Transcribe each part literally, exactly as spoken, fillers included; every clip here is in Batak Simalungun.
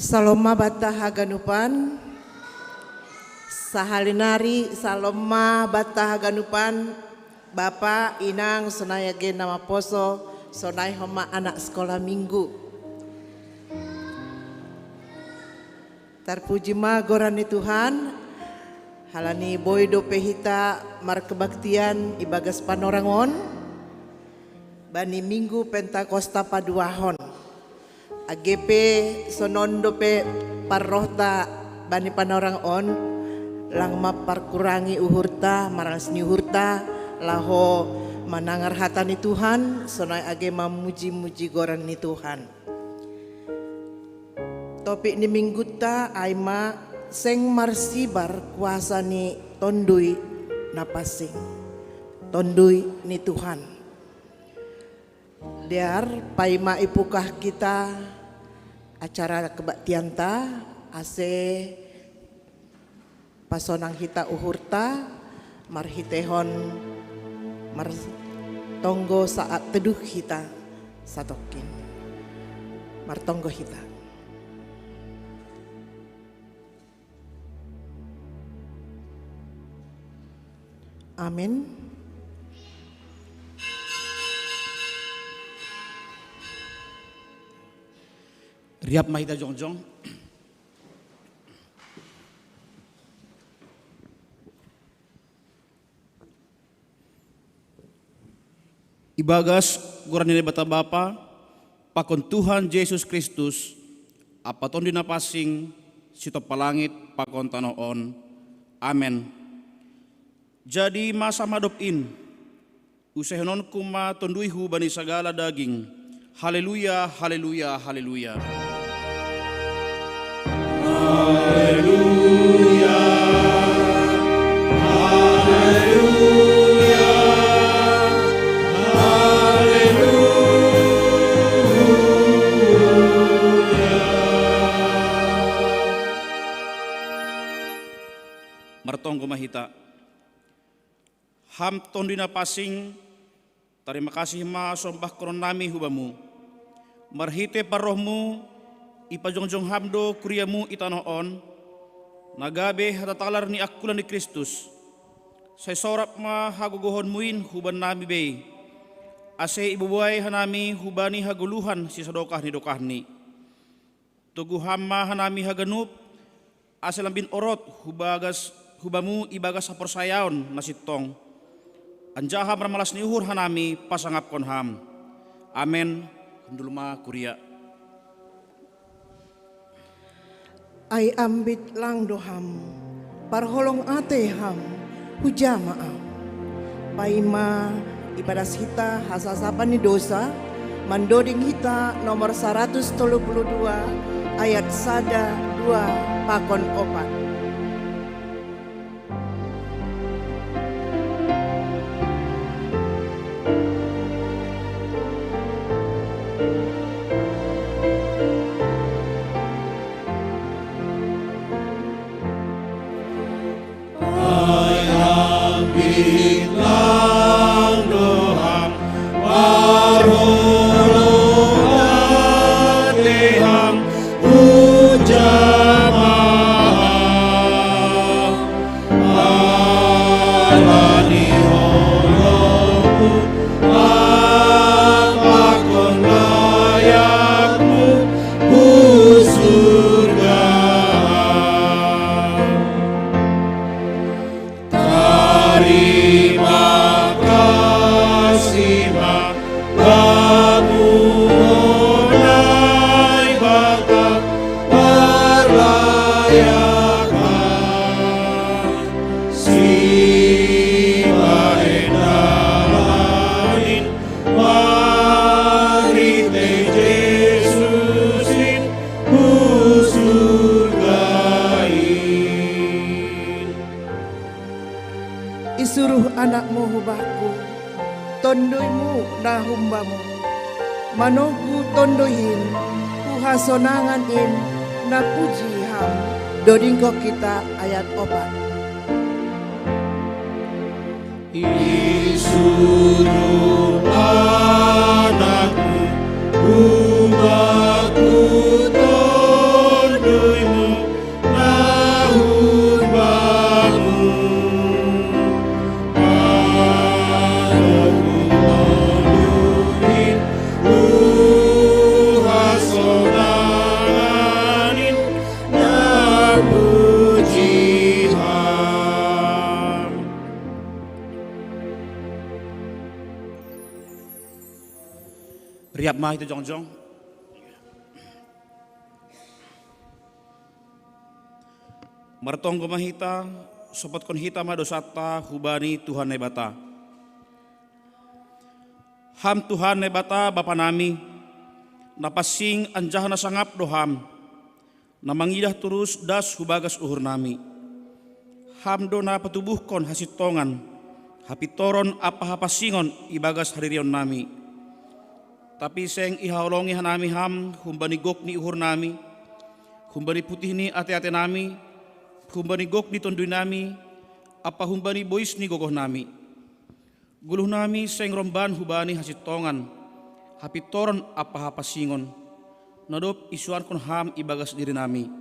Salom ma banta haganupan. Sahali nari salom ma banta haganupan, bapa, inang, sonai age na maposo, sonai homa anak sekolah minggu. Tarpuji ma goran ni Tuhan, halani boi dope hita markebaktian ibagas panorang on, bani Minggu Pentakosta paduahon. Age pe sonon dope parrohta bani panorang on, lang ma parkurangi uhurta, marlas ni uhurta, laho manangar hata ni Tuhan, sonai age mamuji-muji goran ni Tuhan. Topik ni minggunta ai ma seng marsibar kuasa ni Tonduy Na Pansing. Tonduy ni Tuhan. Dear, paima ipukah kita acara kebaktianta, ase pasonang hita uhurta, marhitehon martonggo saat teduh hita satongkin. Martonggo hita. Amin. Riap ma hita jongjong. Ibagas goran ni Naibata Bapa, pakon Tuhan Jesus Kristus, ampa Tonduy Na Pansing, sitompa langit pakon tanoh on. Amen. Jadi masa madop in, usehononku ma tonduyhu bani sagala daging. Haleluya, haleluya, haleluya. Haleluya, haleluya, haleluya. Martonggo ma hita. Ham Tonduy Na Pansing, tarima kasih ma sombahkononnami hu Bamu. Marhitei parrohMu, ipajongjong Ham do kuriaMu i tanoh on, na gabe hatatalar ni angkulan ni Kristus. Sai sorap ma hagogohonMu in hubannami bei, ase iboboai hanami hubani hagoluhan sisadokah ni dokahni. Togu Ham ma hanami haganup, ase lambin orot hubagas, hu Bamu ibagas haporsayaon na sintong. Anjaha marmalas ni uhur hanami pasangapkon Ham. Amen. Hundul ma kuria. Ai ambit lang do Ham, parholong atei Ham, huja ma ahu. Paima ibagas hita hasasapan ni dousa, mandoding hita nomor saratus tolu puluh dua, ayat sada, dua, pakon opat. Ai ambit lang do Ham, parholong atei Ham, huja ma ahu. Ala ni holongMu, ampakon layakMu hu surga. Tarima kasih ma Bamu, o Naibata, parlayak Ham, sibahen dalan in, marhitei Jesus in, hu surga in. Isuruh AnakMu hu Bangku, TonduyMu na humbamu. Manogu Tonduy in, hu hasonangan in, na puji Ham. Dodingkon hita ayat opat. Isuruh AnakMu hu Bangku, Ton- Mari hita jongjong. Martonggo ma hita, sopotkon hita ma dosanta hubani Tuhan Naibata. Ham Tuhan Naibata Bapa nami, na pansing anjaha na sangap do Ham, na mangidah torus das hu bagas uhur nami. Ham do na patubuhkon hasintongan, hapintoron ampa hapansingon ibagas hadirion nami. Tapi seng ihaholongi hanami Ham humbani gok ni uhur nami, humbani putih ni ate-ate nami, humbani gok ni tonduy nami, ampa humbani bois ni gogoh nami. Goluh nami seng romban hubani hasintongan, hapintoron ampa hapansingon, na dob isuankon Ham ibagas diri nami.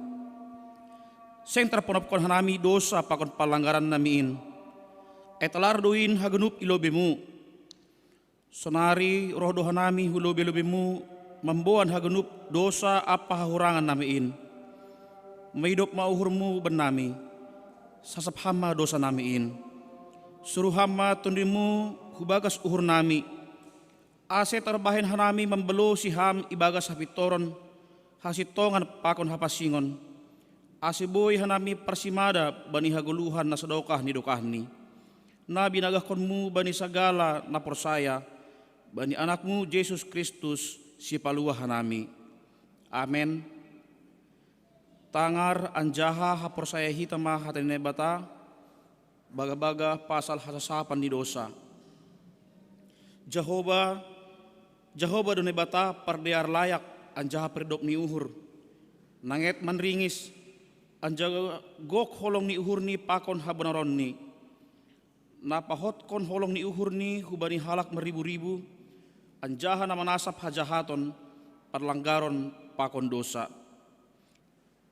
Seng tarponopkon hanami dosa pakon panlanggaran nami in. Ai talar do in haganup i lobei-Mu. Sonari roh do hanami hu lobei-lobei-Mu mamboan haganup dosa ampa hahurangan nami in. Maidop ma uhur-Mu bannami, sasap Ham ma dosa nami in. Suru Ham ma Tonduy-Mu hu bagas uhur nami, ase tarbahen hanami mambalosi Ham ibagas hapintoron, hasintongan pakon hapansingon, ase boi hanami parsimada bani hagoluhan na sadokah ni dokahni, na binagahkon-Mu bani sagala na porsaya, bani Anak-Mu Jesus Kristus, Sipaluah hanami. Amen. Tangar anjaha haporsaya hita ma hata ni Naibata, bagabaga pasal hasasapan ni dosa. Jahowa, Jahowa do Naibata pardear layak anjaha pardidok ni uhur, na nget manringis, anjaha gok holong ni uhurni pakon habonaronNi, na pahothon holong ni uhurNi hubani halak marribu-ribu, anjaha na manasap hajahaton, panlanggaron pakon dosa.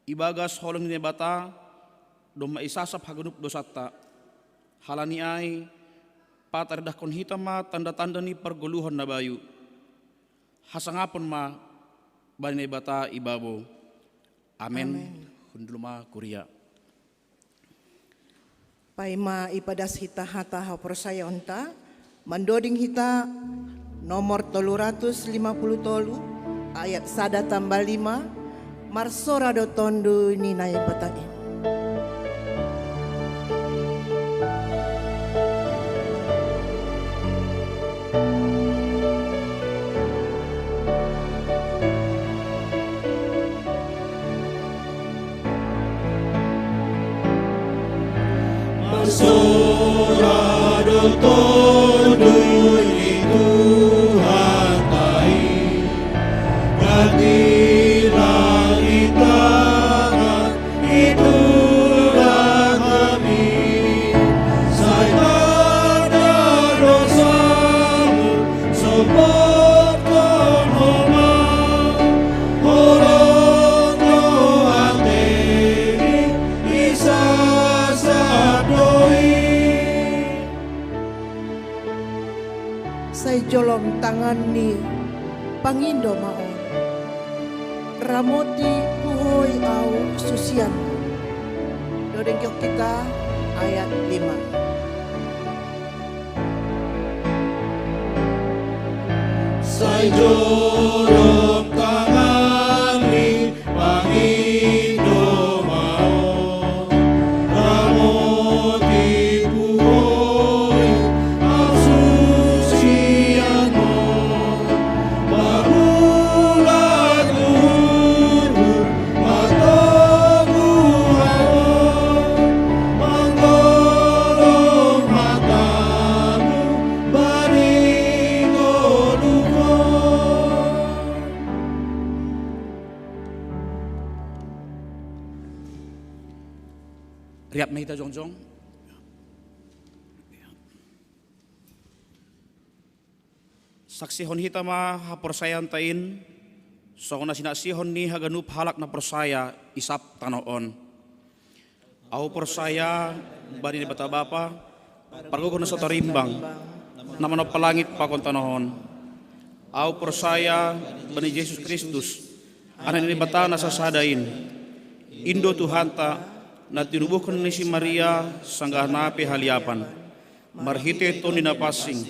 Ibagas holong ni Naibata, domma isasap haganup dosanta. Halani ai, pataridahkon hita ma tanda-tanda ni pargoluhan na bayu. Hasangapon ma bani Naibata i babou. Amen. Amen. Hundul ma kuria. Paima ipadas hita hata haporsayaonta, mandoding hita nomor tolu ratus lima puluh tolu, ayat sada tambah lima, marsora do Tonduy ni Naibata in. Marsora do Tonduy ni Tuhanta i, ganti langit tangan i tulang nami, sai tanda dosamu sompotkon Ho ma, holong do atemi isasap do i. Sai jolom tanganni pangindo ma on. Ramoti puhoi ahu susianmu. Dodengkon hita ayat lima. Sai jolom tanganni pangindo ma on, ramoti puhoi ahu susianmu, marulat uhurhu matogu ahu, manggolom hatamu bani ngoluhon. Riap ma hita jongjong. Saksihon hita ma haporsayaonta in, songon na sinaksihon ni haganup halak na porsaya i sab tanoh on. Ahu porsaya bani Naibata Bapa, pargogoh na so tarimbang, na manompa langit pakon tanoh on. Ahu porsaya bani Jesus Kristus, Anak ni Naibata na sasada in, in do Tuhanta, na tinubuhkon ni si Maria sanggah na pe haliapan, marhitei Tondi Napansing,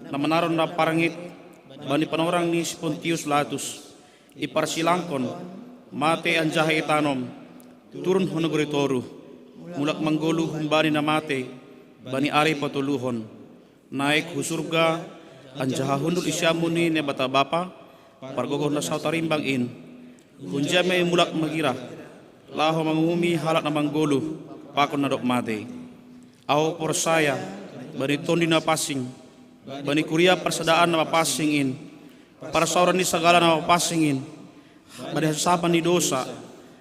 na manaron na parngit, bani panorang ni si Pontius Latus, iparsilangkon, mate anjaha itanom, turun hu nagori toruh, mulak manggoluh humbani na mate, bani ari patoluhon, naek hu surga, anjaha hundul i siamun ni Naibata Bapa, pargogoh na saut tarimbang in. Hunja ma i mulak magira, laho manguhumi halak na manggoluh, pakon na dob mate. Ahu porsaya, bani Tondi na pansing, bani kuria parsadaan na mapansing in, parsaoran ni sagala na mapansing in, bani hasasapan ni dosa,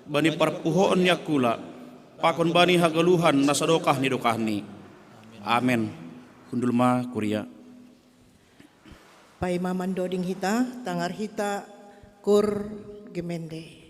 bani parpuhoon ni angkula, pakon bani hagoluhan na sadokah ni dokahni. Amen. Hundul ma kuria. Paima mandoding hita, tangar hita, Cur Gemende.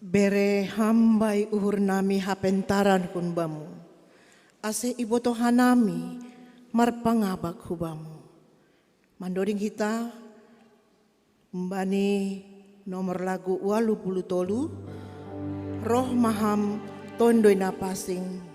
Bere ham bai uhur nami hapentaran hun bamu, ase iboto hanami marpangabak hu bamu. Mandoding hita, umbani nomor lagu walu puluh tolu, roh ma ham tondoi na pasing.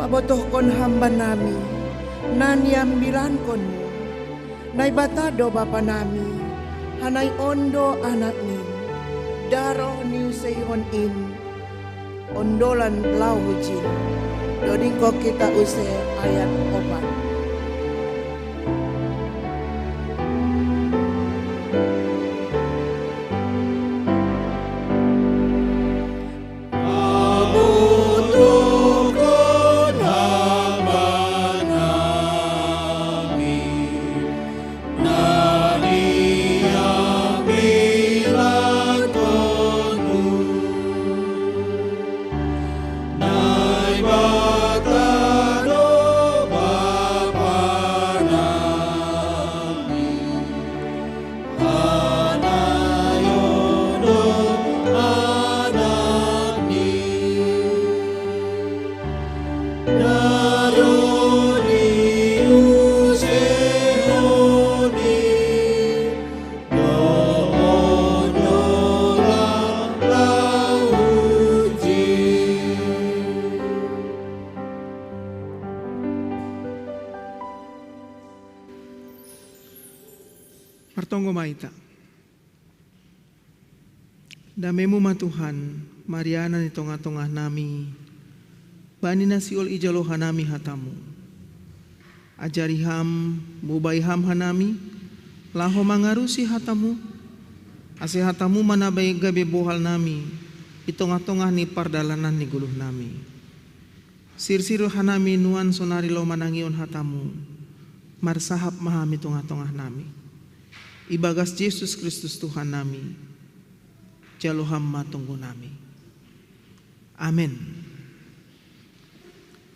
Pabotohkon ham banami na niambilankonmu, Naibata do Bapa nami, hanai on do Anak nin, daroh ni useihon in, ondolan lau hujin. Dodingkon hita use ayat opat. Martonggo ma hita. Damemu ma Tuhan, marianan i tongah-tongah nami, bani na sihol ijalo hanami hatamu. Ajari ham, mubai ham hanami, laho mangarusi hatamu, ase hatamu ma na gabe bohal nami, i tongah-tongah ni pardalanan ni goluh nami. Sirsir hanami nuan sonari laho manangihon hatamu, marsahap ma ham i tongah-tongah nami. Ibagas Jesus Kristus Tuhan nami, jalo ham ma tonggo nami. Amen.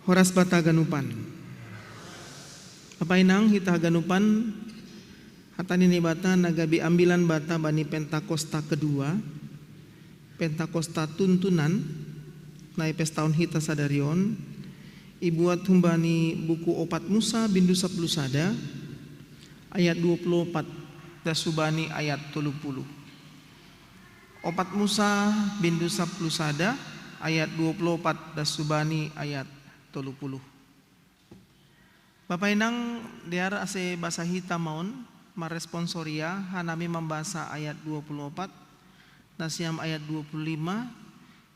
Horas bata haganupan. Bapa inang hita haganupan, hata ni Naibata na gabe ambilan bata bani Pentakosta kedua, Pentakosta tuntunan, na ipestahon hita sadari on, ibuat humbani buku Opat Musa bindu sapuluh sada, ayat dua puluh opat, das hubani ayat tolu puluh. Opat Musa bindu sapuluh sada, ayat dua puluh opat, das hubani ayat tolu puluh. Bapa inang, dear ase basa hita ma on, marresponsoria, hanami mambasa ayat dua puluh opat, nasiam ayat dua puluh lima,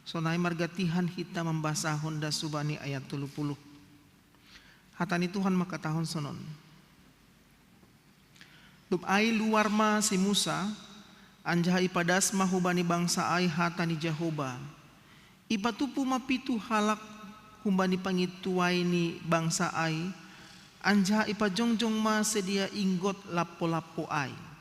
sonai margantian hita mambasahon das hubani ayat tolu puluh. Hata ni Tuhan mangkatahon sonon. Dop ai luar ma si Musa, anjaha ipadas ma hubani bangsa ai hata ni Jahoba. Ipatupu ma pitu halak humbani pangituai ni bangsa ai, anjaha ipajongjong ma sedia inggot lampo-lampo ai.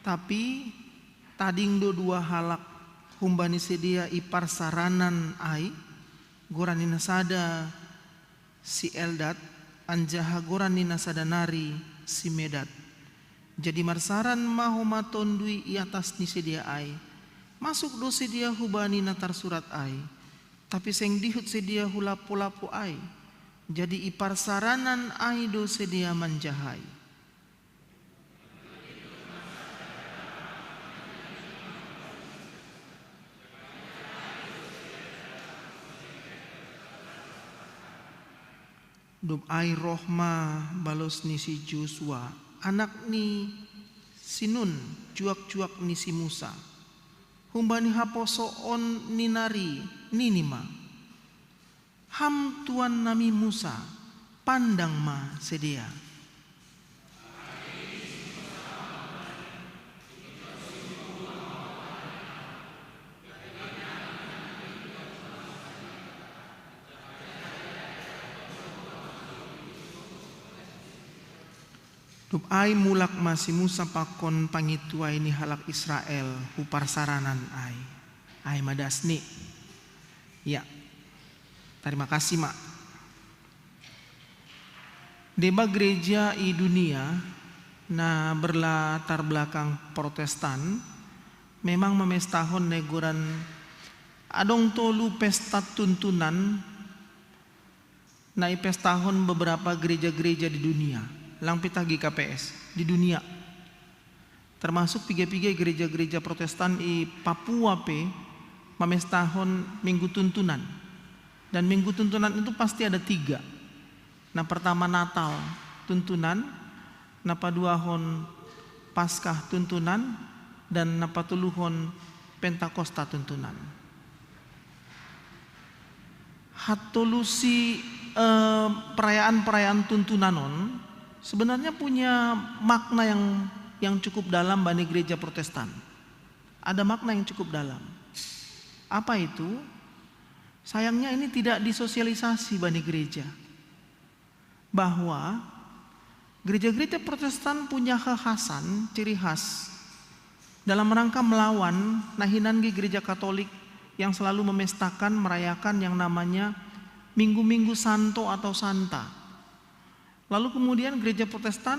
Tapi tading do dua halak humbani sedia i parsaranan ai, goran ni na sada si Eldad, anjaha goran ni na sada nari si Medad. Jadi marsaran ma homa tondui i atas ni sedia ai. Masuk do sedia hubani na tarsurat ai, tapi seng dihut sedia hu lampo-lampo ai. Jadi i parsaranan ai do sedia manjahai. Dop ai roh ma balos ni si Josua, anak ni si Nun, juak-juak ni si Musa, humbani haposoon ni nari, nini ma: Ham tuannami Musa, pandang ma sedia. Dop ai mulak ma si Musa pakon pangituai ni halak Israel hu parsaranan ai. Ai ma dasni. Ya. Tarima kasih, Mak. Deba gereja i dunia na berlatar belakang Protestan memang mamestahon negoran, adong tolu pesta tuntunan na ipestahon beberapa gereja-gereja di dunia, lang pitah G K P S, di dunia. Termasuk piga-piga gereja-gereja Protestan i Papua pe mamestahon Minggu Tuntunan. Dan Minggu Tuntunan itu pasti ada tiga. Na pertama Natal Tuntunan, na paduahon Paskah Tuntunan, dan na patoluhon Pentakosta Tuntunan. Hatolu si, eh, perayaan-perayaan tuntunan on sebenarnya punya makna yang, yang cukup dalam bani gereja Protestan. Ada makna yang cukup dalam. Apa itu? Sayangnya ini tidak disosialisasi bani gereja. Bahwa gereja-gereja Protestan punya kekhasan, ciri khas dalam rangka melawan nahinan di gereja Katolik yang selalu memestakan, merayakan yang namanya Minggu-Minggu Santo atau Santa. Lalu kemudian gereja Protestan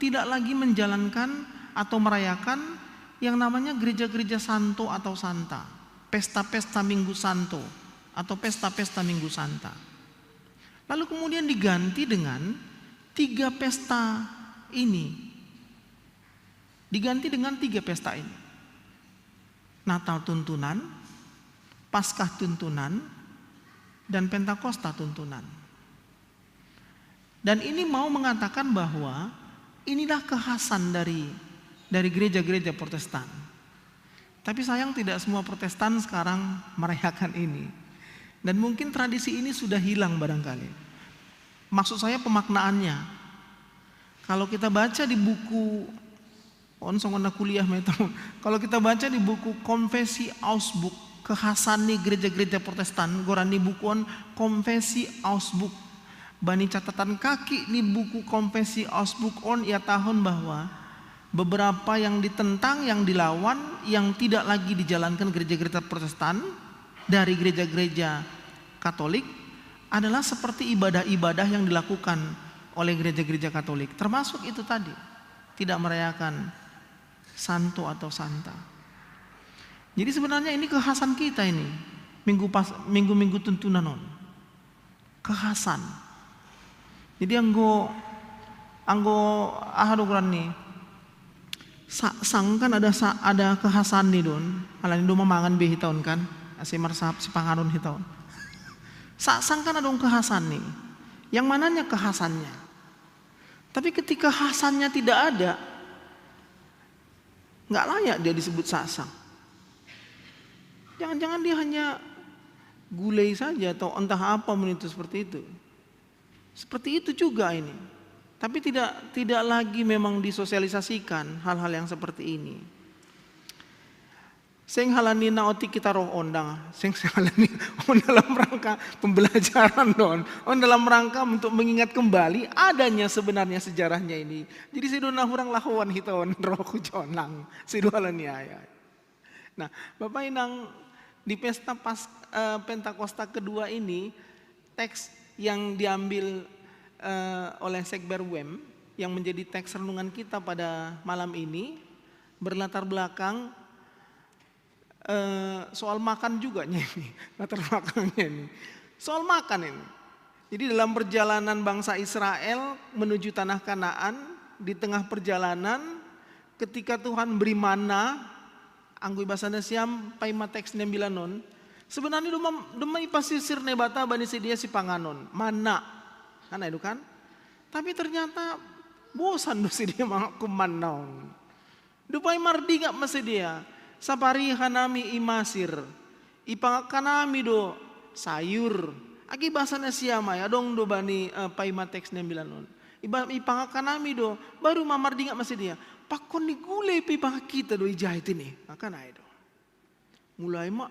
tidak lagi menjalankan atau merayakan yang namanya gereja-gereja Santo atau Santa, pesta-pesta Minggu Santo atau pesta-pesta Minggu Santa. Lalu kemudian diganti dengan tiga pesta ini. Diganti dengan tiga pesta ini. Natal Tuntunan, Paskah Tuntunan, dan Pentakosta Tuntunan. Dan ini mau mengatakan bahwa inilah kekhasan dari, dari gereja-gereja Protestan. Tapi sayang tidak semua Protestan sekarang merayakan ini. Dan mungkin tradisi ini sudah hilang barangkali. Maksud saya pemaknaannya. Kalau kita baca di buku, on songon na kuliah ma itu. Kalau kita baca di buku Konfesi Augsburg, kekhasan ni gereja-gereja Protestan, goran ni buku on Konfesi Augsburg. Bani catatan kaki ni buku Konfesi Augsburg on ihatahon bahwa beberapa yang ditentang, yang dilawan, yang tidak lagi dijalankan gereja-gereja Protestan dari gereja-gereja Katolik adalah seperti ibadah-ibadah yang dilakukan oleh gereja-gereja Katolik, termasuk itu tadi, tidak merayakan Santo atau Santa. Jadi sebenarnya ini kekhasan kita ini, minggu pas, minggu-minggu tuntunan on. Kekhasan. Jadi anggo, anggo aha do goran ni, sa-, sang kan ada sa-, ada kekhasan ni don, alani do mamangan be hita on kan. Semar sahap sipanganon hitaon. Saksang kan ada dong kekhasan nih. Yang mananya kekhasannya? Tapi ketika kekhasannya tidak ada, nggak layak dia disebut saksang. Jangan-jangan dia hanya gulai saja atau entah apa men itu seperti itu. Seperti itu juga ini. Tapi tidak tidak lagi memang disosialisasikan hal-hal yang seperti ini. Seng halani na otik kita roh ondang, seng seng halani on dalam rangka pembelajaran don, on dalam rangka untuk mengingat kembali adanya sebenarnya sejarahnya ini. Jadi saya dona hurang lahoan hitaon roh kujonang, saya dona halani ayah. Nah, Bapak Inang, di pesta pas eh, Pentakosta kedua ini, teks yang diambil eh, oleh Sekber W E M yang menjadi teks renungan kita pada malam ini berlatar belakang eh, soal makan juga ini, latar belakangnya ini. Soal makan ini. Jadi dalam perjalanan bangsa Israel menuju tanah Kanaan, di tengah perjalanan ketika Tuhan beri mana, anggo ibasana siam paima teks nembilanon, sebenarnya doma, doma ipasisir Naibata bani sedia sipanganon, mana. Kan itu kan? Tapi ternyata bosan do sedia mangakkon manna on. Dope mardingak ma sedia, sapari hanami i Masir, ipangakkanami do sayur. Agi basana siamai adong do bani eh, paima teks nembilanon. Iba, ipangakkanami do, baru ma mardingak ma sedia. Pakkon ni gulai pe ipangak kita do ijai tini. Akan ai do. Mulai ma.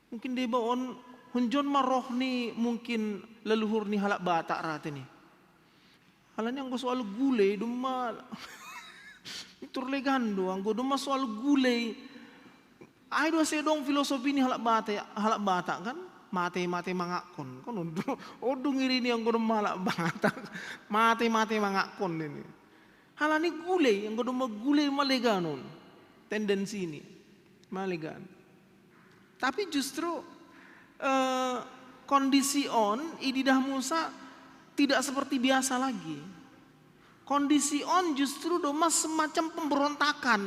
Mungkin deba on hunjon ma roh ni mungkin leluhur ni halak Batak ra tini. Halani anggo soal gulai doma turlegan do anggo doma soal gulai. Ai do ase dong filosofi ni halak Batak, halak Batak kan mate-mate mangakkon kan ondo, ondo ngiri ni anggo doma halak Batak mate-mate mangakkon ini. Halani gulai anggo doma gulai maleganon tendensi ini malegan. Tapi justru eh, kondisi on ididah Musa tidak seperti biasa lagi. Kondisi on justru doma semacam pemberontakan.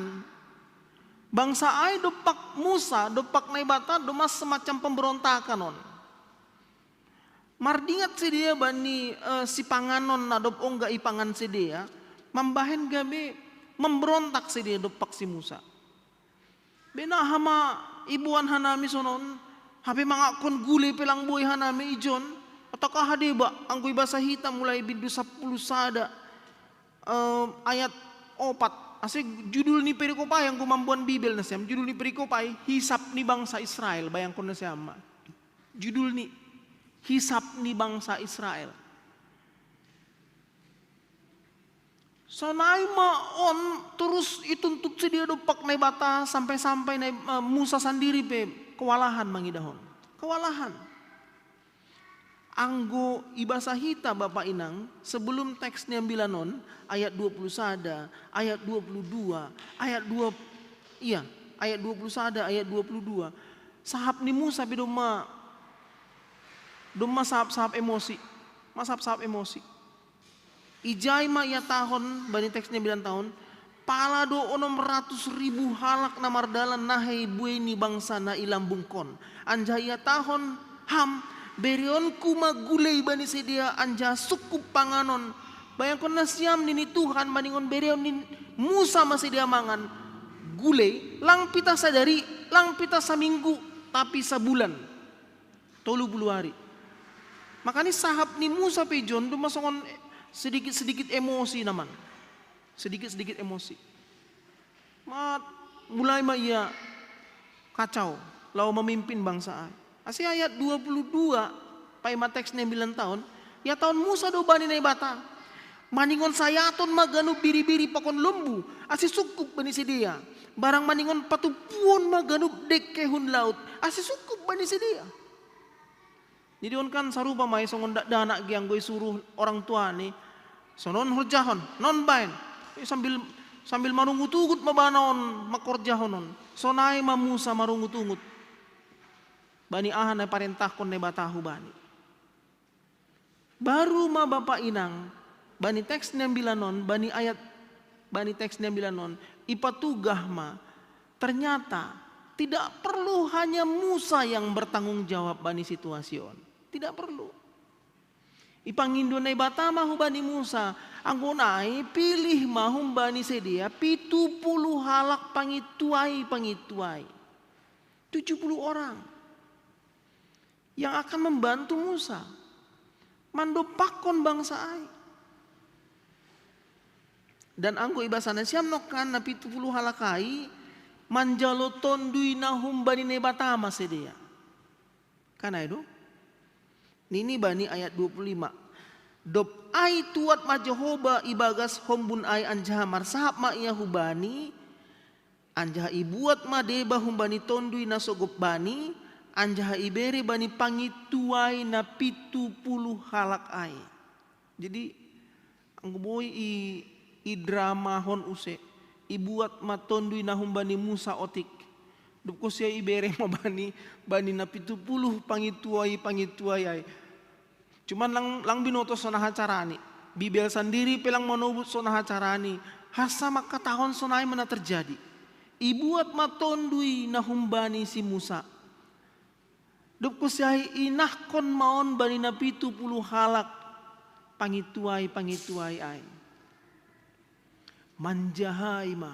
Bangsa ai dompak Musa, dompak Naibata doma semacam pemberontakan on. Mardingat sedia bani eh, sipanganon na dob ongga ipangan sedia, mambahen gabe memberontak sedia dompak si Musa. Bena hama ibuan hanami sonon, hape mangakkon gule pe lang boi hanami ijon, atau kahadeba anggo ibasa hita mulai bindu sapuluh sada eh, ayat opat. Ase judul ni perikop ai anggo mamboan Bibel nasiam, judul ni perikop ai hisap ni bangsa Israel, bayangkon nasiam ma. Judul ni hisap ni bangsa Israel. Sonai ma on terus ituntut sedia dompak Naibata sampai-sampai Nai, eh, Musa sandiri pe kewalahan mangidahon. Kewalahan. Anggo ibasa hita Bapak Inang, sebelum teks ni ambilan on, ayat dua puluh sada, ayat dua puluh dua, ayat dua, iya, ayat dua puluh sada, ayat dua puluh dua. Sahap ni Musa pe domma, domma sahap-sahap emosi, ma sahap-sahap emosi. Ijai ma iatahon bani teks ni ambilan tahon, pala do onom ratus ribu halak na mardalan nahe buei ni bangsa na i lambungkon. Anjaha iatahon ham, bereonku ma gulei bani sidea anjaha sungkup panganon. Bayangkon nasiam nini Tuhan maningon bereon ni Musa ma sidea mangan gulei, lang pita sadari, lang pita saminggu, tapi sabulan. Tolu puluh ari. Makani sahap ni Musa pe ijon doma songon sedikit-sedikit emosi naman. Sedikit-sedikit emosi. Ma, mulai ma ia kacau, lao mamimpin bangsa ai. Ase ayat dua puluh dua, paima teks ni ambilan tahon, iatahon Musa do bani Naibata. Maningon sayaton ma ganup biri-biri pakon lombu, ase sungkup bani sidea. Barang maningon patumpuon ma ganup dengkehun laut, ase sungkup bani sidea. Jadi on kan sarupa ma i songon dakdanak ge anggo isuruh orang tuana, sonon horjahon, non baen. Eh, sambil, sambil marungut-ungut ma bana on mangkorjahon on. Sonai ma Musa marungut-ungut bani aha na iparentahkon Naibata hubani. Baru ma Bapak Inang, bani teks ni ambilan on, bani ayat, bani teks ni ambilan on, ipatugah ma, ternyata Tidak perlu hanya Musa yang bertanggung jawab bani situasi on. Tidak perlu. Ipangindo Naibata ma hubani Musa, anggo nai pilih ma humbani sidea pitu puluh halak pangintuai-pangintuai. Tujuh puluh orang yang akan membantu Musa mandompakkon bangsa ai. Dan anggo ibasa nasiam nongkan na pitu puluh halak ai manjalo tondui na humbani Naibata ma sidea. Kan ai do? Nini bani ayat dua puluh lima. Dob ai tuat ma Jahowa ibagas hombun ai anjaha marsahap ma ia hubani, anjaha ibuat ma deba humbani tondui na sogop bani, anjaha ibere bani pangintuai na pitu puluh halak ai. Jadi, anggo boi i, idramahon use, ibuat ma tondui na humbani Musa otik. Dob kusia ibere ma bani, bani na pitu puluh pangintuai-pangintuai ai. Cuman lang, lang binoto sonaha carani. Bibel sandiri pe lang manobut sonaha carani. Hansa mangkatahon sonai ma na terjadi. Ibuat ma tondui na humbani si Musa. Dob kusia inahkon ma on bani na pitu puluh halak pangintuai-pangintuai ai. Manjahai ma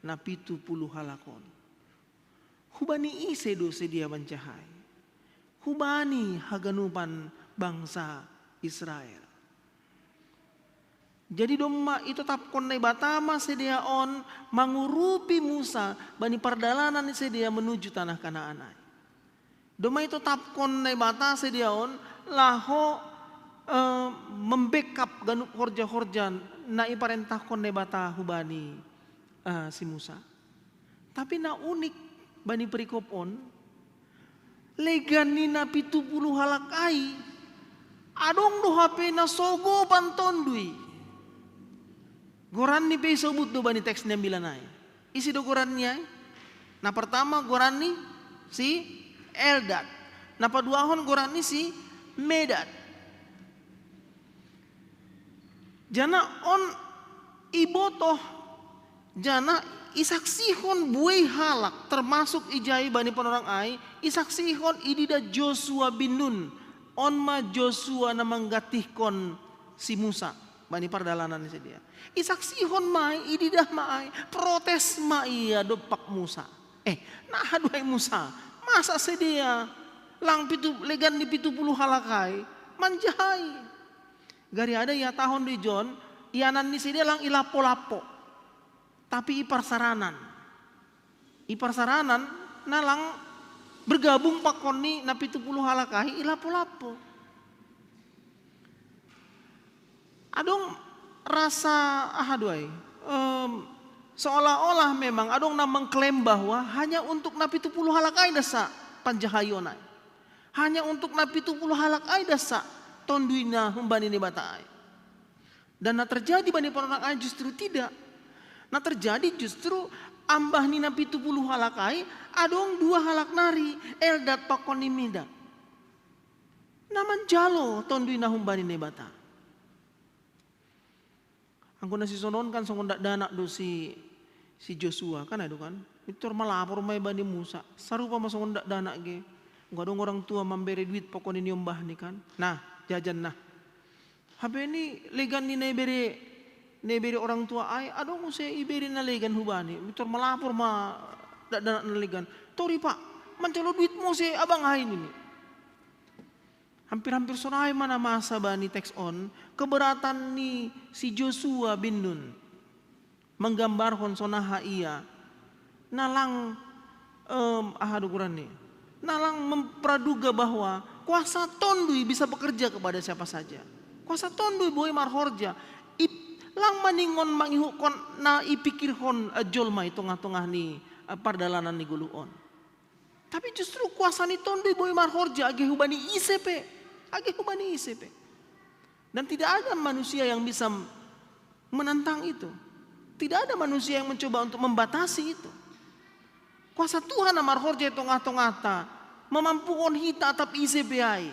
na pitu puluh halak on. Hubani ise do sidea manjahai? Hubani haganupan bangsa Israel. Jadi domma itotapkon Naibata ma sidea on mangurupi Musa bani pardalanan ni sidea menuju tanah Kanaan ai. Domma itotapkon Naibata sidea on laho eh, membackup ganup horja-horja na iparentahkon Naibata hubani eh, si Musa. Tapi na unik bani perikop on, legan ni na pitu puluh halak ai, adong do hape na sogopan tondui. Goranni pe isobut do bani teks ni ambilan ai. Ise do goranni ai? Na pertama goranni si Eldad. Na paduahon goranni si Medad. Janah on ibotoh, janah isaksihon buei halak, termasuk ijai bani panorang ai, isaksihon ididah Josua bin Nun. On ma Josua na manggantihkon si Musa bani pardalanan ni sidea. Isaksihon ma ai, ididah ma ai, protes ma ia dompak Musa. Eh, na aha do ai Musa, masa sidea lang pitu, legan ni pitu puluh halak ai manjahai? Gariada ihatahon di John, ianan ni sidea lang i lapo-lapo, tapi i parsaranan. I parsaranan na lang bergabung pakon ni na pitu puluh halak ai i lapo-lapo. Adong rasa aha do ai, em, seolah-olah memang adong na mengklaim bahwa hanya untuk na pitu puluh halak ai dasa panjahaion ai. Hanya untuk na pitu puluh halak ai dasa tondui na humbani Naibata ai. Dan na terjadi bani panorang ai justru tidak. Na terjadi justru ambah ni na pitu puluh halak ai, adong dua halak nari, Eldad pakon ni Medad, na manjalo tondui na humbani Naibata. Anggo na sisononkan songon dakdanak do si, si Josua, kan ai do kan? Pintor malapor ma i bani Musa, sarupa ma songon dakdanak ge. Anggo adong orang tua mambere duit pakon ni niombahni kan. Nah, jajan nah. Hape ni legan ni na ibere, na ibere orang tua ai, adong muse ibere na legan hubani. Pintor malapor ma dakdanak na legan. Tori pak, manjalo duit muse abang ai nini. Hampir-hampir sonai ma na masa bani teks on, keberatan ni si Josua bin Nun menggambarhon sonaha ia na lang, em, aha do goranni, na lang mempraduga bahwa kuasa tondui bisa bekerja kepada siapa saja. Kuasa tondui boi marhorja. Ip-, lang maningon mangihutkon na ipikirhon eh, jolma i tongah-tongah ni eh, pardalanan ni goluh on. Tapi justru kuasa ni tondui boi marhorja age hubani ise pe. Age hubani ise pe. Dan tidak ada manusia yang bisa menentang itu. Tidak ada manusia yang mencoba untuk membatasi itu. Kuasa Tuhan na marhorja i tongah-tongahta, mamampuhon hita atap ise pe ai.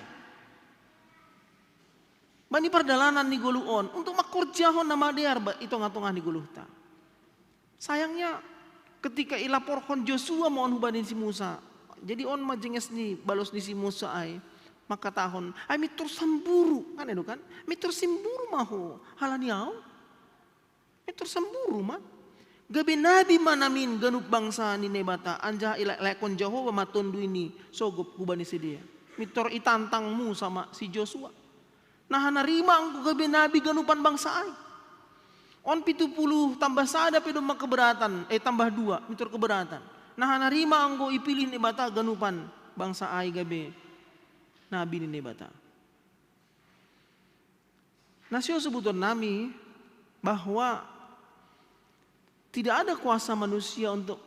Bani pardalanan ni goluh on, untuk mangkorjahon na madear ba-, i tongah-tongah ni goluhta. Sayangnya, Ketika ilaporhon Josua ma on hubani si Musa. Jadi on ma jenges ni balos ni si Musa ai. Maka tahon, ai mitor samburu, kan itu kan? Mitor samburu ma ho, halani au. Mitor samburu ma. Gabe nabi ma namin ganup bangsa ni Naibata, anjaha ilaekon Jahowa ma tondui ni sogop hubani sidea. Mitor itantang Musa ma si Josua. Naha na rima anggo gabe nabi ganupan bangsa ai. On pitu puluh tambah sada pe domma keberatan, eh tambah dua, mitor keberatan. Naha na rima anggo ipilih Naibata ganupan bangsa ai gabe nabi ni Naibata. Na sio sebuton nami bahwa tidak ada kuasa manusia untuk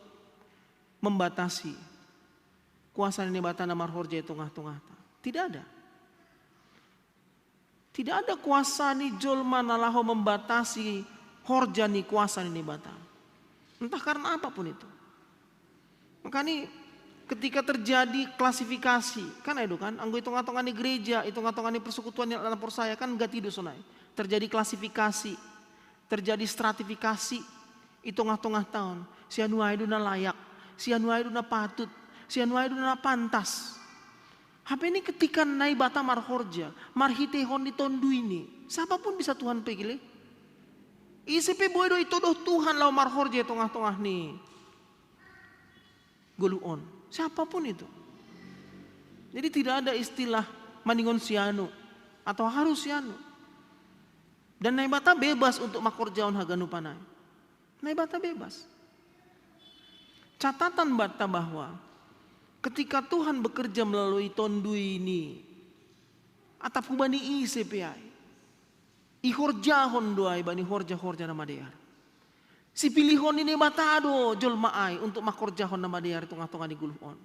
membatasi kuasa ni Naibata na marhorja i tongah-tongahta. Tidak ada. Tidak ada kuasa ni jolma na laho membatasi horja ni kuasa ni Naibata. Entah karena apapun itu. Makanya ketika terjadi klasifikasi, kan itu kan, anggo i tongah-tongah ni gereja, i tongah-tongah ni persekutuan ni halak na porsaya kan gati do sonai. Terjadi klasifikasi, terjadi stratifikasi i tongah-tongahta on. Si anu ai do na layak, si anu ai do na patut, si anu ai do na pantas. Hape ni ketika Naibata marhorja marhiteihon ni tonduini, siapapun bisa Tuhan pilih. Ise pe boi do itodoh Tuhan laho marhorja i tongah-tongah ni goluh on. Siapapun itu. Jadi tidak ada istilah maningon si anu atau harus si anu. Dan Naibata bebas untuk mangkorjahon haganupan ai. Naibata bebas. Catatan banta bahwa ketika Tuhan bekerja melalui tonduini, atap hubani ise pe ai, ihorjahon do ai bani horja-horja na madear. Sipilihon ni Naibata do jolma ai untuk mangkorjahon na madear i tongah-tongah ni goluh on.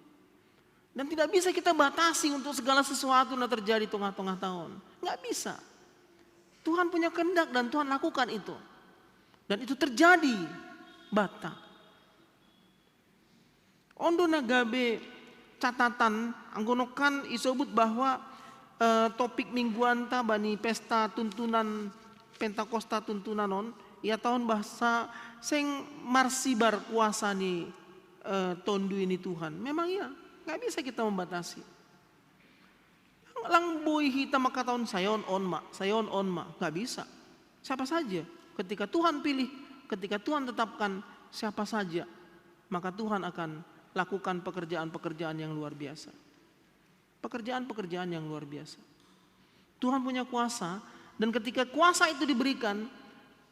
Dan tidak bisa kita batasi untuk segala sesuatu na terjadi tongah-tongahta on. Nggak bisa. Tuhan punya kehendak dan Tuhan lakukan itu. Dan itu terjadi banta. On do na gabe catatan, anggo nongkan isobut bahwa eh, topik mingguanta bani pesta tuntunan Pentakosta tuntunan on, ihatahon bahasa seng marsibar kuasa ni eh, tondui ni Tuhan. Memang iya, nggak bisa kita membatasi. Lang boi hita mangkatahon sai on on ma, sai on on ma, nggak bisa. Siapa saja, ketika Tuhan pilih, ketika Tuhan tetapkan siapa saja, maka Tuhan akan lakukan pekerjaan-pekerjaan yang luar biasa. Pekerjaan-pekerjaan yang luar biasa. Tuhan punya kuasa, dan ketika kuasa itu diberikan,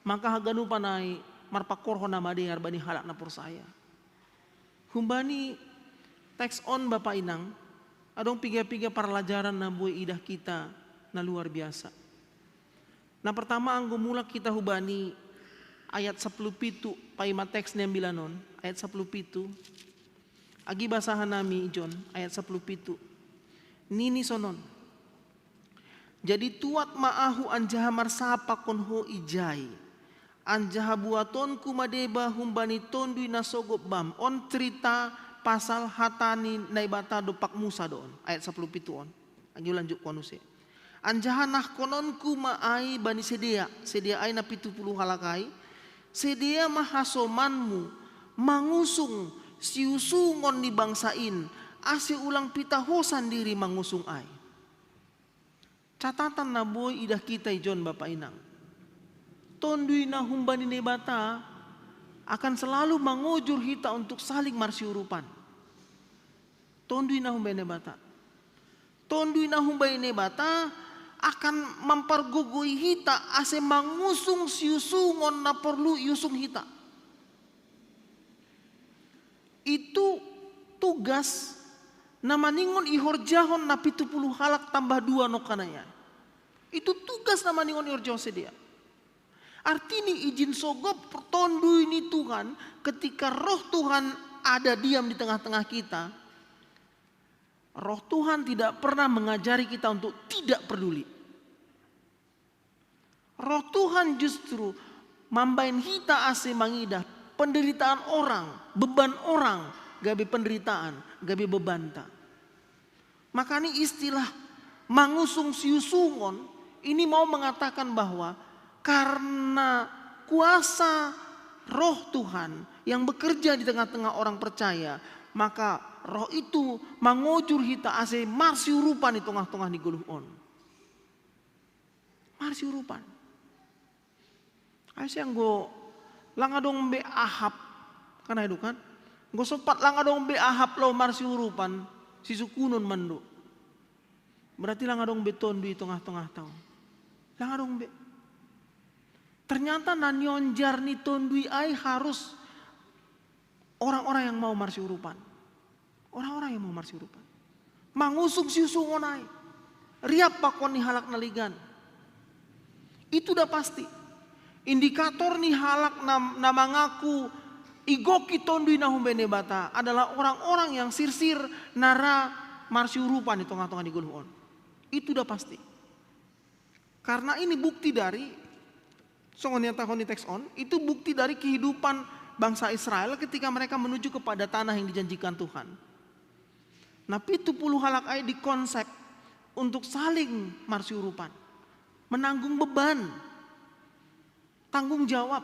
maka haganupan ai marpangkorhon na madear bani halak na porsaya. Humbani teks on Bapa Inang, adong piga-piga parlajaran na boi idah hita na luar biasa. Na pertama anggo mulak hita hubani ayat sapuluh pitu, paima teks ni ambilan on, ayat sapuluh pitu. Agi basahan nami ijon, ayat sapuluh pitu. Nini sonon. Jadi tuat ma ahu anjaha marsapakon ho ijai. Anjaha buatonku ma deba humbani tondui na sogop bam. On cerita pasal hata ni Naibata dompak Musa do on. Ayat sapuluh pitu on. Agi ulanjukkon use. Anjaha nahkononku ma ai bani sidea, sidea ai na pitu puluh halak ai, sidea ma hasomanmu mangusung siusungon ni bangsa in, ase ulang pitah ho sandiri mangusung ai. Catatan na boi idah hita ijon Bapa Inang. Tondui na humbani Naibata akan selalu mangojur hita untuk saling marsiurupan. Tondui na humbani Naibata. Tondui na humbani Naibata akan mampargogoi hita ase mangusung siusungon na porlu iusung hita. Itu tugas na maningon ihorjahon na pitu puluh halak tambah dua nongkan ai. Itu tugas na maningon ihorjahon sidea. Artini ijin sogop tondui ni Tuhan, ketika Roh Tuhan ada diam di tengah-tengah kita, Roh Tuhan tidak pernah mengajari kita untuk tidak peduli. Roh Tuhan justru mambaen hita ase mangidah penderitaan orang, beban orang, gabe penderitaan, gabe bebanta. Makanya istilah mangusung siusungon ini mau mengatakan bahwa karena kuasa Roh Tuhan yang bekerja di tengah-tengah orang percaya, maka Roh itu mangojur hita ase marsiurupan i tongah-tongah ni goluh on. Marsiurupan. Ase anggo lang adong be Ahab, kan ai do kan? Anggo sompat lang adong be Ahab laho marsiurupan, sisukunon ma ndo. Berarti lang adong be Tonduy i tongah-tongahta on. Lang adong be. Ternyata na nionjar ni Tonduy ai harus orang-orang yang mau marsiurupan. Orang-orang yang mau marsiurupan. Mangusung siusungon ai. Riap pakon ni halak na legan. Itu udah pasti. Indikator ni halak na, na mangaku igoki Tonduy na humbahen Debata adalah orang-orang yang sirsir na ra marsiurupan i tongah-tongah ni goluh on. Itu udah pasti. Karena ini bukti dari, songon nian tahon ni teks on, itu bukti dari kehidupan bangsa Israel ketika mereka menuju kepada tanah yang dijanjikan Tuhan. Nah, pitu puluh halak ai dikonsep untuk saling marsiurupan, menanggung beban, tanggung jawab.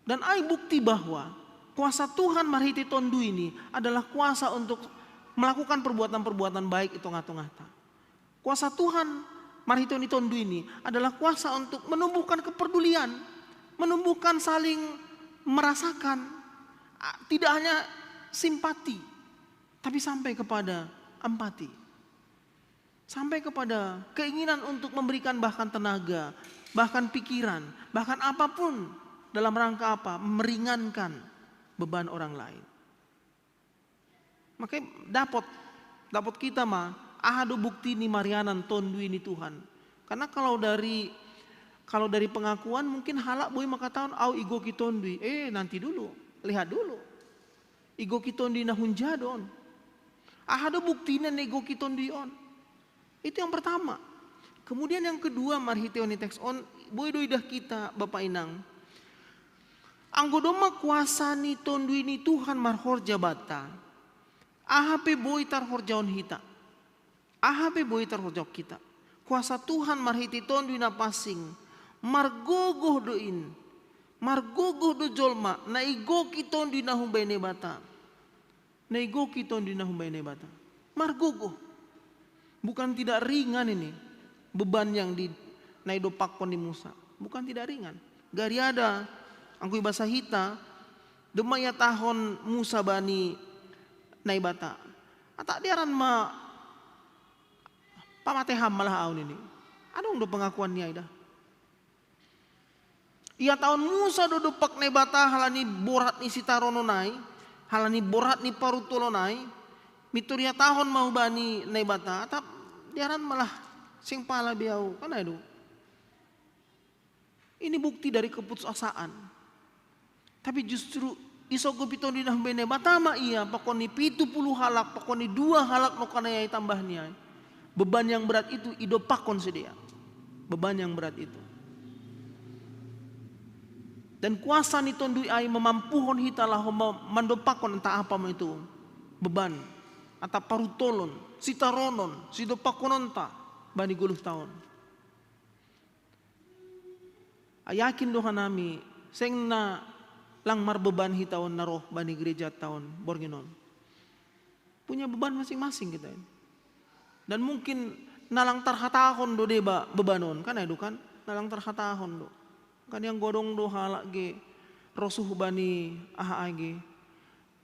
Dan ai bukti bahwa kuasa Tuhan marhite Tonduy i adalah kuasa untuk melakukan perbuatan-perbuatan baik i tongah-tongahta. Kuasa Tuhan marhite ni Tonduy i adalah kuasa untuk menumbuhkan kepedulian, menumbuhkan saling merasakan, tidak hanya simpati, tapi sampai kepada empati. Sampai kepada keinginan untuk memberikan bahkan tenaga, bahkan pikiran, bahkan apapun, dalam rangka apa? Meringankan beban orang lain. Makanya dapot, dapot kita ma, aha do bukti ni marianan Tonduy ni Tuhan. Karena kalau dari, kalau dari pengakuan mungkin halak boi mangkatahon, "Au igoki Tonduy." Eh, nanti dulu, lihat dulu. Igoki Tonduy na hunja do on? Aha do buktina na igoki Tonduy on? Itu yang pertama. Kemudian yang kedua, marhitehon ni teks on, boi do idah kita, Bapa Inang. Anggo domma kuasa ni Tonduy ni Tuhan marhorja banta, aha pe boi tarhorjahon hita. Aha pe boi tarhorjahon hita. Kuasa Tuhan marhite Tonduy Napansing margogoh do in. Margogoh do jolma na igoki Tonduy na humbahen Debata. Na igoki Tonduy na humbahen Debata. Margogoh. Bukan tidak ringan ini beban yang di, na idompakkon ni Musa. Bukan tidak ringan. Gariada, anggo ibasa hita, domma ihatahon Musa bani Naibata, "Atak dearan ma pamate Ham malah au," nini. Adong do pengakuan ni ai da. Ihatahon Musa do dompak Naibata halani borat ni sitaronon ai, halani borat ni paruntolon ai, mintor ihatahon ma hubani Naibata, "Atak dearan malah seng pala be au," kan ai do. Ini bukti dari keputusasaan. Tapi justru isogop i Tonduy na humbahen Debata ma ia, pakon ni pitu puluh halak, pakon ni dua halak nongkanna ia itambah ni ai. Beban yang berat itu idompakkon sidea. Beban yang berat itu. Dan kuasa ni Tonduy ai mamampuhon hita laho ma-, mandompakkon antah apa ma itu beban, antah paruntolon, sitaronon, sidompakkononta bani goluhta on. Ai yakin do hanami, seng na lang marbeban hita on na roh bani gerejata on borngin on. Punya beban masing-masing kita ini. Dan mungkin na lang tarhatahon do deba beban on, kan ai do kan? Na lang tarhatahon do. Kan ianggo adong do halak ge rosuh bani aha ai ge,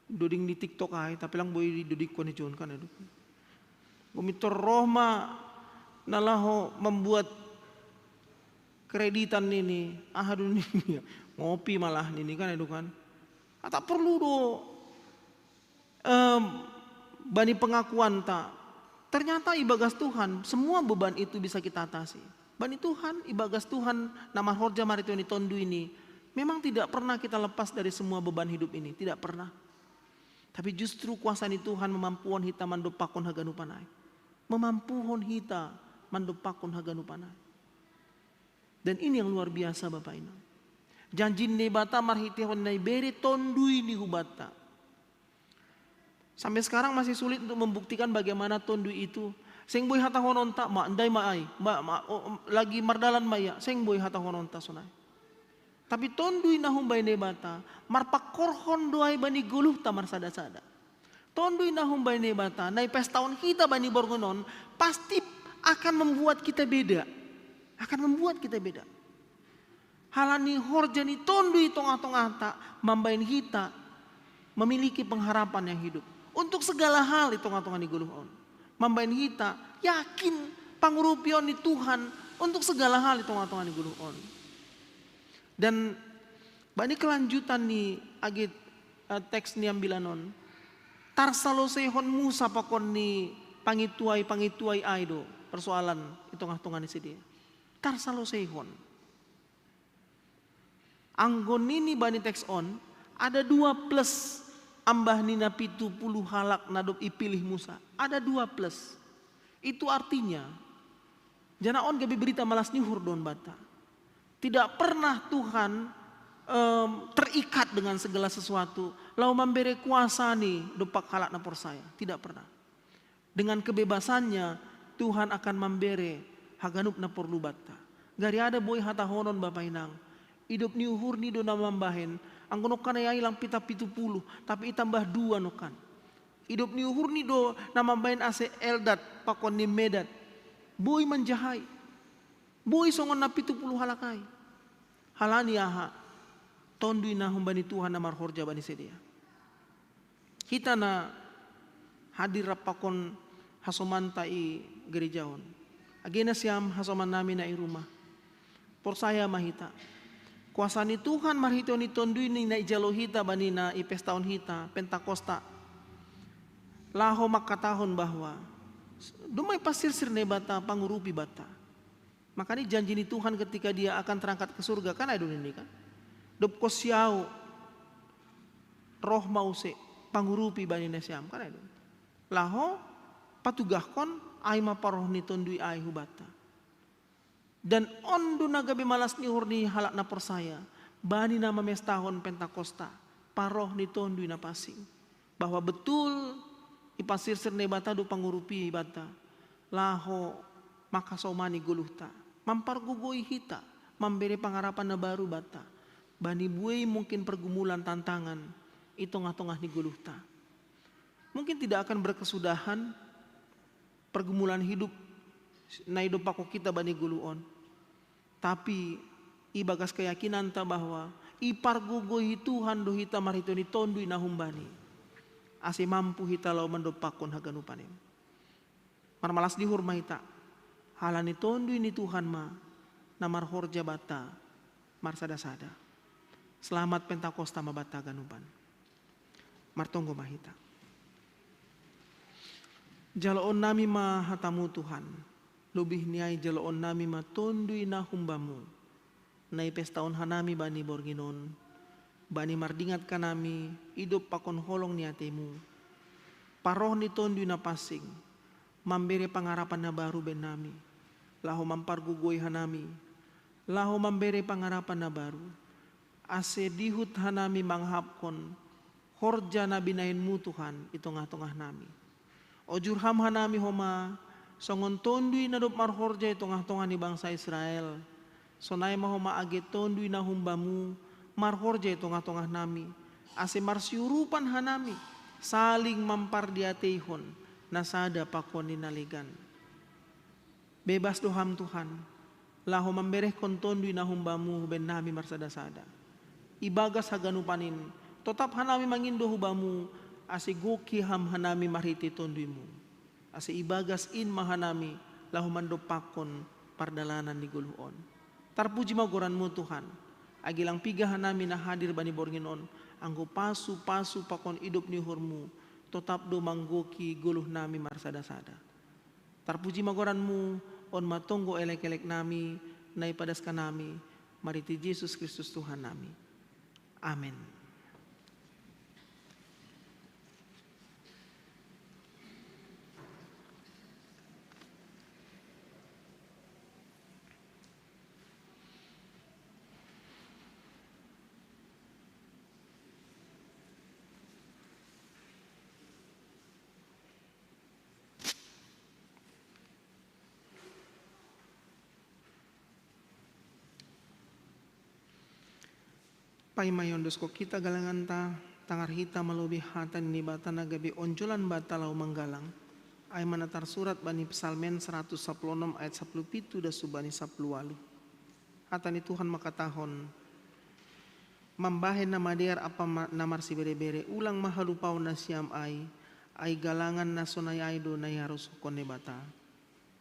doding di TikTok ai, tapi lang boi didodingkon i jon, kan ai do. Anggo mintor roh ma na laho mambuat kreditan nini, aha do nini, ngopi malah nini, kan ai do kan. Atak porlu do, em, bani pengakuanta. Ternyata ibagas Tuhan semua beban itu bisa kita atasi. Bani Tuhan, ibagas Tuhan na marhorja marhitehon ni Tonduy i, memang tidak pernah kita lepas dari semua beban hidup ini, tidak pernah. Tapi justru kuasa ni Tuhan mamampuhon hita mandompakkon haganupan ai. Mamampuhon hita mandompakkon haganupan ai. Dan ini yang luar biasa, Bapa Inang. Janji ni Debata marhitehon na ibere Tonduy i hubanta. Sampai sekarang masih sulit untuk membuktikan bagaimana Tonduy itu. Seng boi hatahononta, "Ma, ndai ma ai, ma, ma, o, lagi mardalan ma ia." Seng boi hatahononta sonai. Tapi tondui na humbai Naibata marpakorhon do ai bani goluhta marsada-sada. Tondui na humbai Naibata na ipestaon hita bani borngin on pasti akan membuat kita beda. Akan membuat kita beda. Halani horja ni tondui tongah-tongahta mambahen hita memiliki pengharapan yang hidup untuk segala hal di tongah-tongah ni goluh on. Mambahen hita yakin pangurupion ni Tuhan untuk segala hal di tongah-tongah ni goluh on. Dan bani kelanjutan ni agi, eh, teks ni ambilan on, tarsaloseihon Musa pakon ni pangituai-pangituai ai do persoalan i tongah-tongah ni sidea. Tarsaloseihon. Anggo nini bani teks on, ada dua plus ambah ni na pitu puluh halak na dob ipilih Musa. Ada dua plus. Itu artinya, jana on gabe berita malas ni uhur do on banta. Tidak pernah Tuhan, em, terikat dengan segala sesuatu, lalu memberi kuasa ni dompak halak na porsaya. Tidak pernah. Dengan kebebasannya, Tuhan akan mambere haganup na porlu banta. Gari ada boi hatahonon bapa inang. Idop ni uhurni do na mambahen, anggo nongkan ai lang pita pitu puluh, tapi itambah dua nongkan. Idop ni uhurni do na mambahen ase Eldad pakon ni Medad boi manjahai. Boi songon na pitu puluh halak ai. Halani aha? Tondui na humbani Tuhan na marhorja bani sidea. Hita na hadir rap pakon hasomanta i gereja on. Age nasiam hasomannami na i rumah. Porsaya ma hita. Kuasa ni Tuhan marhitehon ni tondui ni na ijalo hita bani na ipestaon hita, Pentakosta. Laho mangkatahon bahwa domma ipasirsir Naibata pangurupi banta. Makanya janji ni Tuhan ketika dia akan terangkat ke surga, kan ai do nini kan? Dob konsi au, roh ma use pangurupi bani nasiam, kan ai do. Laho patugahkon ai ma paroh ni tondui ai hubanta. Dan on do na gabe malas ni uhur ni halak na porsaya bani na mamestahon Pentakosta, paroh ni tondui na pansing. Bahwa betul ipasirsir Naibata do pangurupi banta, laho mangkasomani goluhta, mampargogoi hita, mambere pangarapan na baru banta. Bani buei mungkin pergumulan tantangan i tongah-tongah ni goluhta. Mungkin tidak akan berkesudahan pergumulan hidup na idompakkon hita bani goluh on. Tapi ibagas keyakinanta bahwa ipargogoi Tuhan do hita marhitehon ni tondui na humbani, ase mampu hita laho mandompakkon haganupan i. Marmalas ni uhur ma hita, halani tondui ni Tuhan ma na marhorja banta marsada-sada. Selamat Pentakosta ma banta haganupan. Martonggo ma hita. Jaloonnami ma hatamu Tuhan, lobih ni ai jaloonnami ma tondui na humbamu, na ipestaon hanami bani borngin on, bani mardingat hanami idop pakon holong ni atemu, paroh ni tondui na pansing, mambere pangarapan na baru bennami, laho mampargogoi hanami, laho mambere pangarapan na baru, ase dihut hanami manghapkon horja na binahenmu Tuhan i tongah-tongahnami. Ojur ham hanami homa songon tondui na dob marhorja i tongah-tongah ni bangsa Israel, sonai ma homa age tondui na humbamu marhorja i tongah-tongahnami, ase marsiurupan hanami saling mampardiateihon na sada pakon ni na legan. Bebas do ham Tuhan, laho mamberehkon tondui na humbamu bennami marsada-sada. Ibagas haganupan in, totap hanami mangindo hubamu, ase gok ham hanami marhite tonduimu. Ase ibagas in ma hanami laho mandompakkon pardalanan ni goluh on. Tarpuji ma goranmu Tuhan, age lang piga hanami na hadir bani borngin on, anggo pasu-pasu pakon idop ni uhurmu, totap do manggoki goluhnami marsada-sada. Tarpuji ma goranmu, on ma tonggo elek-eleknami na ipadaskanami, marhite Jesus Kristus Tuhannami. Amen. Paima iondoskon hita galanganta, tangar hita malobi hata ni Naibata na gabe onjolan banta laho manggalang. Ai ma na tarsurat bani Psalmen saratus sapuluh onom ayat sapuluh pitu das hubani sapuluh ualuh. Hata ni Tuhan mangkatahon, mambahen na madear ampa ma-, na marsibere-bere, ulang ma halupaon nasiam ai, ai galangan na sonai ai do na iarosuhon Naibata.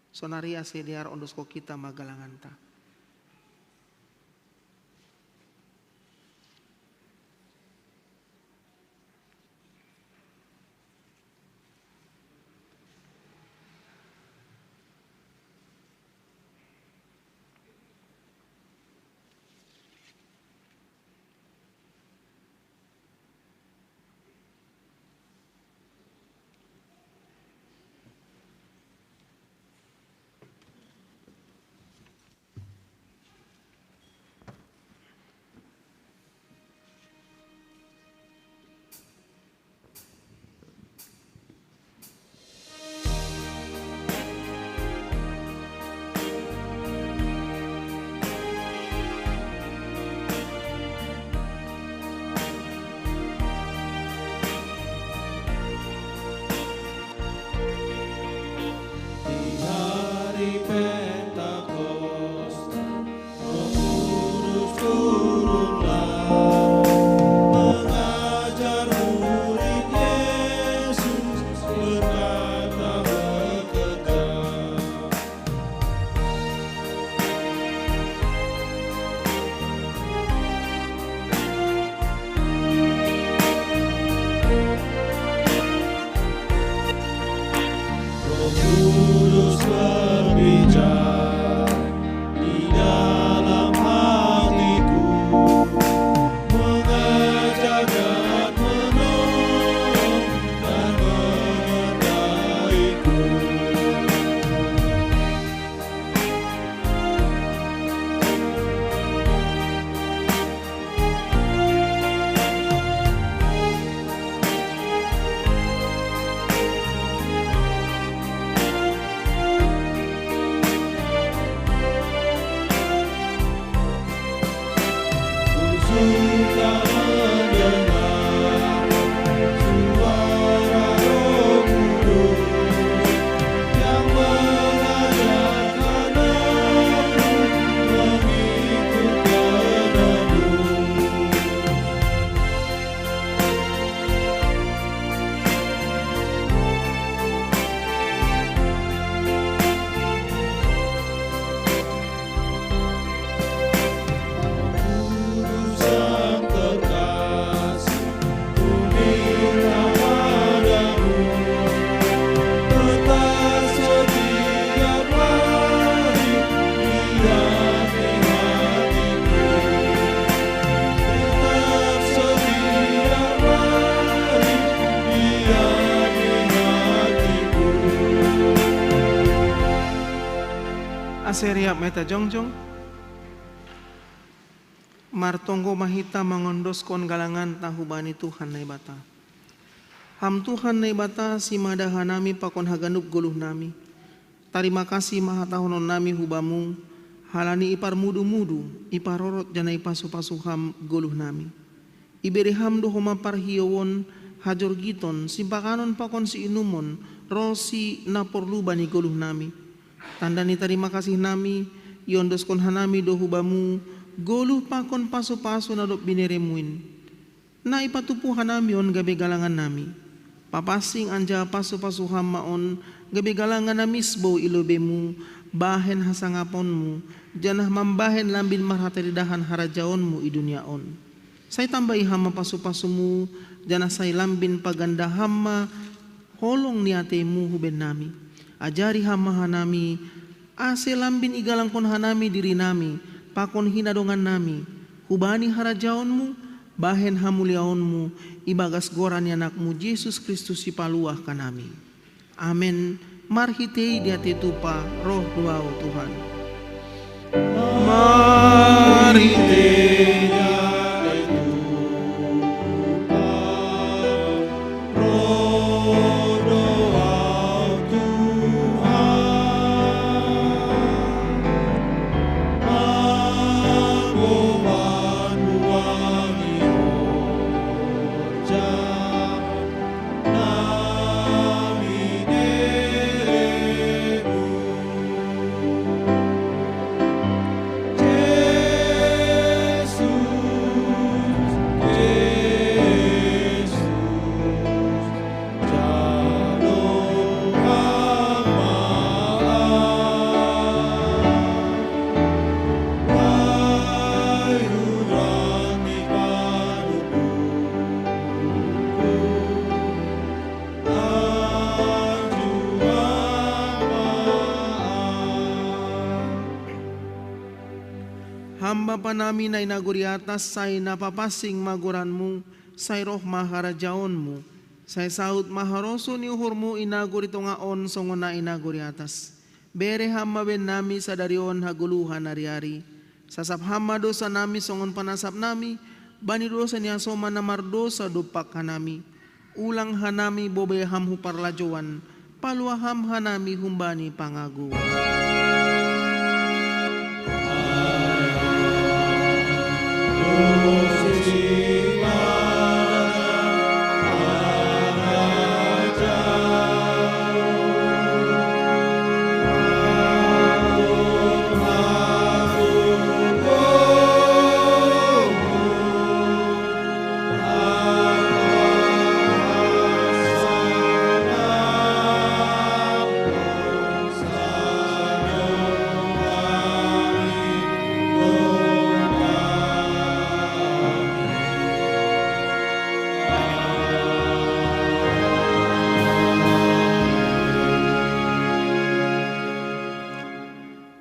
Sonari ase dear ondoskon hita ma galanganta. Di hari Pentakosta, Roh Kudus turunlah, mengajar murid Yesus, berkata, "Bekerja." Roh Kudus berbicara di dalam hatiku, mengajak dan menolong dan menyertaiku. Ase riap ma hita jongjong. Martonggo ma hita mangondoskon galanganta hubani Tuhan Naibata. Ham Tuhan Naibata, simada hanami pakon haganup goluhnami. Tarima kasih ma hatahononnami hu Bamu, halani iparmudu-mudu, iparorot janah ipasu-pasu Ham goluhnami. Ibere Ham do homa parhiouon, hajorgiton, sipakanon pakon siinumon, ronsi na porlu bani goluhnami. Tanda ni tarima kasihnami, iondoskon hanami do hu Bamu goluh pakon pasu-pasu na dob binereMu in. Na ipatupu hanami on gabe galangannami. Papansing anjaha pasu-pasu Ham ma on gabe galangan na misbou i lobeiMu, bahen hasangaponMu, janah mambahen lambin marhataridahan harajaonMu i dunia on. Sai tambahi Ham ma pasu-pasuMu, janah sai lambin paganda Ham ma holong ni ateiMu hu bennami. Ajari Ham ma hanami, ase lambin igalangkon hanami dirinami pakon hinadongannami, hubani harajaonMu, bahen hamuliaonMu, ibagas goran ni AnakMu Jesus Kristus Sipaluah hanami. Amen. Marhitei diatei tupa roh do Ahu Tuhan. Marhitei diatei tupa roh do Ahu Tuhan. Amen. Bapa nami na i nagori atas, sai na papansing ma goranmu, sai roh ma harajaonmu, sai saut ma harosuh ni uhurmu i nagori tonga on songon na i nagori atas. Bere Ham ma baen nami sadari on hagoluhan ari-ari. Sasap Ham ma dosa nami songon panasap nami bani dosa ni hasoman na mardosa dompak hanami. Ulang hanami boi Ham hu parlajouan, palua Ham hanami humbani pangago.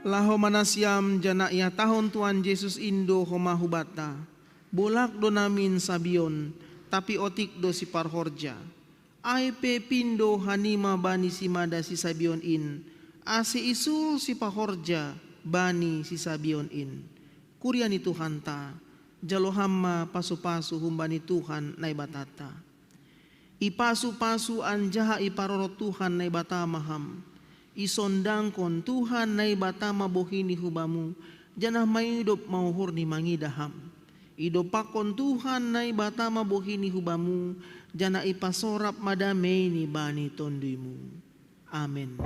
Laho ma nasiam, janah ihatahon Tuhan Jesus in do homa hubanta: Bolak do namin sabion, tapi otik do siparhorja. Ai pe pindo hanima bani simada sisabion in, ase isul sipahorja bani sisabion in. Kuria ni Tuhanta. Jalo Ham ma pasu-pasu humbani Tuhan Naibatanta. Ipasu-pasu anjaha iparorot Tuhan Naibata ma Ham. Isondangkon Tuhan Naibata ma bohi-Ni hu Bamu, janah maidop ma uhur-Ni mangidah Ham. Idompakkon Tuhan Naibata ma bohi-Ni hu Bamu, janah ipasorap ma damei-Ni bani tonduimu. Amen.